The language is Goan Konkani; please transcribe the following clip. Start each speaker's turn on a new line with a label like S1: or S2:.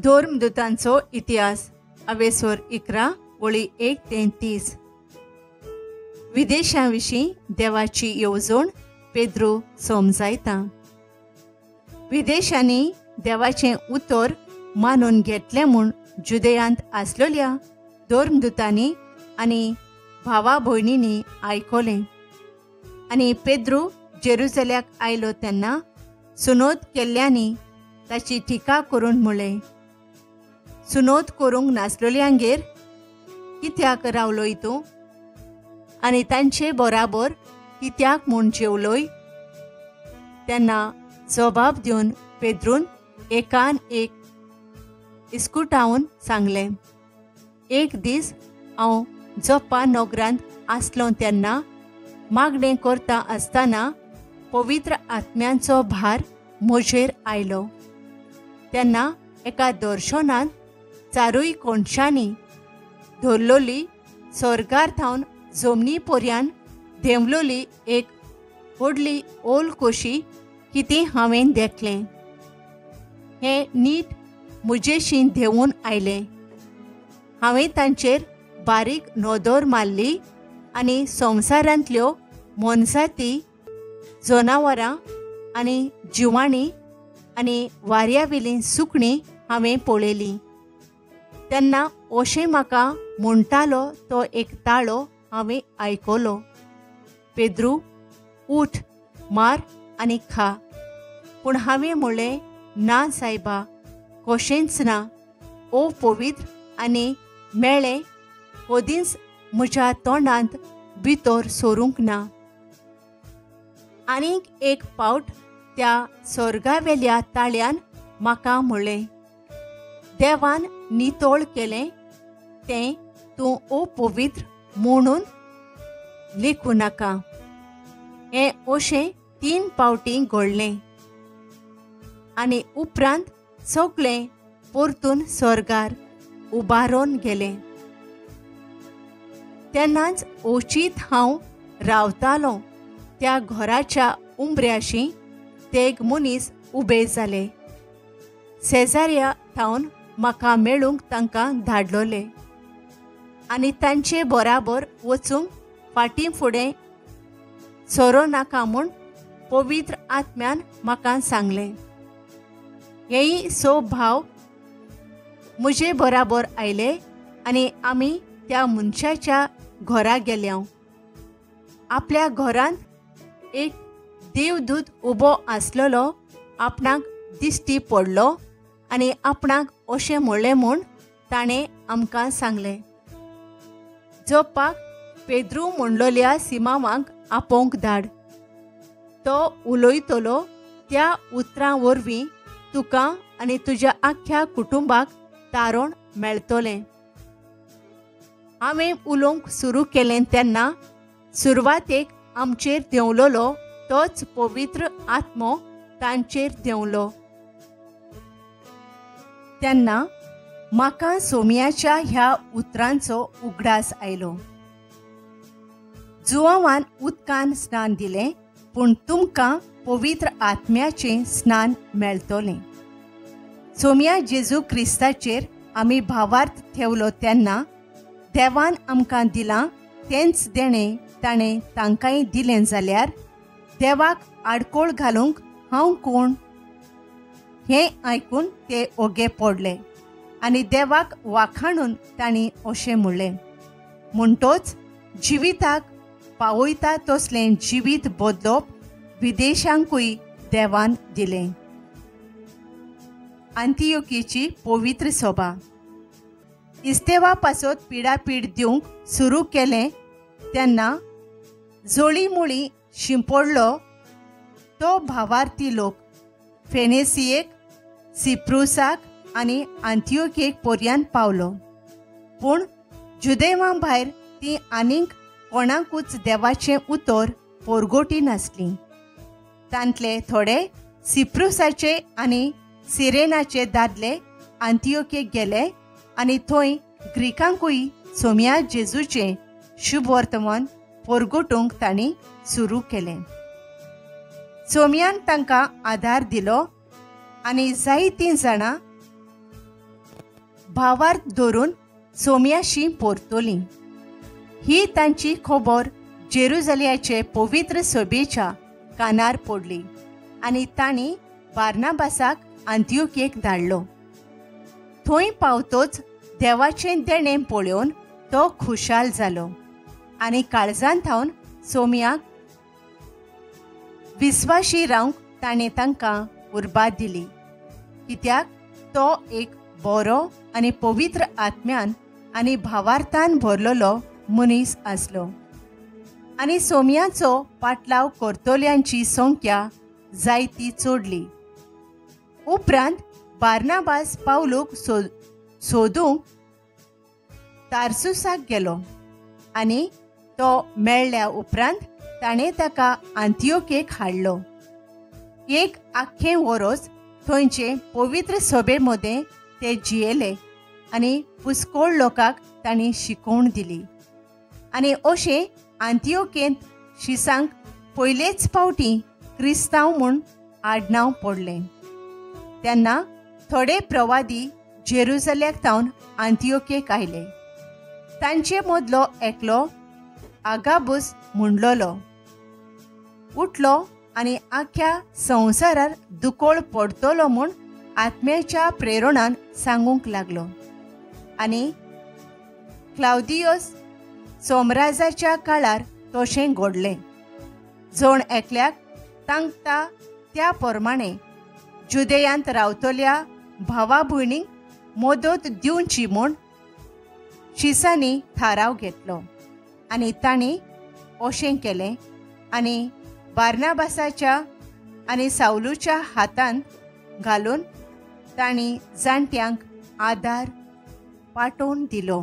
S1: धर्मदूतांचो इतिहास अवेसोर 11 वळी 1 ते 30. विदेशां विशीं देवाची येवजण पेद्रू समजायता. विदेशांनी देवाचें उतर मानून घेतलें म्हूण जुदेयांत आसलेल्या धर्मदूतांनी आनी भावा भयणींनी आयकलें. आनी पेद्रू जेरुजल्याक आयलो तेन्ना सुनोद केल्ल्यांनी ताची टिका करून म्हळें, सुनोद करूंक नासलेल्यांगेर कित्याक रावलोय तूं आनी तांचे बराबर कित्याक म्हूण जेवलोय? तेन्ना जबाब दिवन पेद्रून एकान एक इस्कुटावन सांगलें, एक दीस हांव जोप्पा नगरांत आसलो तेन्ना मागणें करता आसतना पवित्र आत्म्यांचो भार म्हजेर आयलो. तेन्ना एका दर्शनांत चारूय कोनशांनी धरलोली स्वर्गार थावन जमनी पर्यान देंवलोली एक व्हडली ओल कशी कितें हांवें देखलें. हें नीट म्हजेशी देंवून आयलें. हांवें तांचेर बारीक नदर मारली आनी संवसारांतल्यो मोनजाती, जनावरां आनी जिवाणीं आनी वाऱ्यावेलीं सुकणीं हांवें पळयलीं. तेन्ना अशें म्हाका म्हणटालो तो एक ताळो हांवें आयकलो, पेद्रू उठ, मार आनी खा. पूण हांवें म्हणलें, ना सायबा, कशेंच ना. ओ पवित्र आनी मेळ्ळें कदींच म्हज्या तोंडांत भितर सरूंक ना. आनीक एक पावट त्या स्वर्गावेल्या ताळ्यान म्हाका म्हणलें, देवान नितळ केलें तें तूं अपवित्र म्हणून लेखूं नाका. हें अशें 3 पावटीं घडलें आनी उपरांत सगळें परतून स्वर्गार उबारून गेलें. तेन्नाच अचीत हांव रावतालों त्या घराच्या उंबऱ्याशी तेग मनीस उबे जाले. शेजाऱ्या थावन म्हाका मेळूंक तांकां धाडलोले आनी तांचे बराबर वचूंक फाटीं फुडें सोरो नाका म्हूण पवित्र आत्म्यान म्हाका सांगलें. हेय 6 भाव म्हजे बराबर आयले आनी आमी त्या मनशाच्या घरा गेल्या. आपल्या घरांत एक देवदूत उबो आसलेलो आपणाक दिश्टी पडलो आनी आपणाक अशें म्हणलें म्हूण ताणें आमकां सांगलें, जोपाक पेद्रू म्हणलोल्या सिमांवाक आपोवंक धाड. तो उलयतलो त्या उतरां वरवीं तुका आनी तुज्या आख्ख्या कुटुंबाक तारण मेळटलें. हांवें उलोवंक सुरू केलें तेन्ना सुरवातेक आमचेर देंवलोलो तोच पवित्र आत्मो तांचेर देंवलो. तेन्ना म्हाका सोम्याच्या ह्या उतरांचो उगडास आयलो, जुवांवान उदकान स्नान दिलें पूण तुमकां पवित्र आत्म्याचें स्नान मेळटलें. सोम्या जेजू क्रिस्ताचेर आमी भावार्थ ठेवलो तेन्ना देवान आमकां दिलां तेंच देणें ताणें तांकांय दिलें जाल्यार देवाक आडकोळ घालूंक हांव कोण? हें आयकून ते ओगे पडले आनी देवाक वाखाणून तांणी अशें म्हणलें, म्हणटोच जिविताक पावयता तसलें जिवीत बदलप विदेशांकूय देवान दिलें. आंतियोकीची पवित्र सभा. इस्तेवा पासत पिडापीड दिवंक सुरू केलें तेन्ना जोळी मुळी शिंपडलो तो भावार्थी लोक फेनेसियेक, सिप्रुसाक आनी आंतियोकेक पर्यान पावलो. पूण जुदेवा भायर ती आनीक कोणाकूच देवाचें उतर पोरगोटी नासली. तांतले थोडे सिप्रुसाचे आनी सिरेनाचे दादले आंतियोकेक गेले आनी थंय ग्रीकांकूय सोम्या जेजूचें शुभवर्तमान पोरगोटूंक तांणी सुरू केलें. सोम्यान तांकां आदार दिलो आनी जायतीं जाणां भावार्थ धरून सोम्याशी परतलीं. ही तांची खबर जेरुजलियाचे पवित्र सभेच्या कानार पडली आनी तांणी बार्नाबासाक आंतियोकेक धाडलो. थंय पावतोच देवाचें देणें पळोवन तो खुशाल जालो आनी काळजान थावन सोम्याक विस्वाशी रावंक ताणें तांकां उर्बा दिली, कित्याक तो एक बरो आनी पवित्र आत्म्यान आनी भावार्थान भरलेलो मनीस आसलो. आनी सोम्याचो पाटलाव करतल्यांची संख्या जायती चडली. उपरांत बार्नाबास पावलूक सोदूंक तार्सुसाक गेलो आनी तो मेळ्ळ्या उपरांत ताणें ताका आंतियोकेक हाडलो. एक आख्खें वरोस थंयचे पवित्र सभे मदें ते जियेले आनी पुस्कोळ लोकांक तांणी शिकोवण दिली. आनी अशें आंतियोकेंत शिसांक पयलेच फावटी क्रिस्तांव म्हूण आडनांव पडलें. तेन्ना थोडे प्रवादी जेरुजल्याक थावन आंतियोकेक आयले. तांचे मदलो एकलो आगाबूस म्हणलोलो उठलो आनी आख्या संवसारार दुकोळ पडतलो म्हूण आत्म्याच्या प्रेरणान सांगूंक लागलो. आनी क्लावदियोस सोमराजाच्या काळार तशें घडलें. जण एकल्याक तांकता त्या प्रमाणे जुदेयांत रावतल्या भावा भयणींक मदत दिवची म्हूण शिसांनी थाराव घेतलो आनी तांणी अशें केलें आनी बार्नाबासाच्या आनी सावलूच्या हातांत घालून तांणी जाणट्यांक आदार पाठोवन दिलो.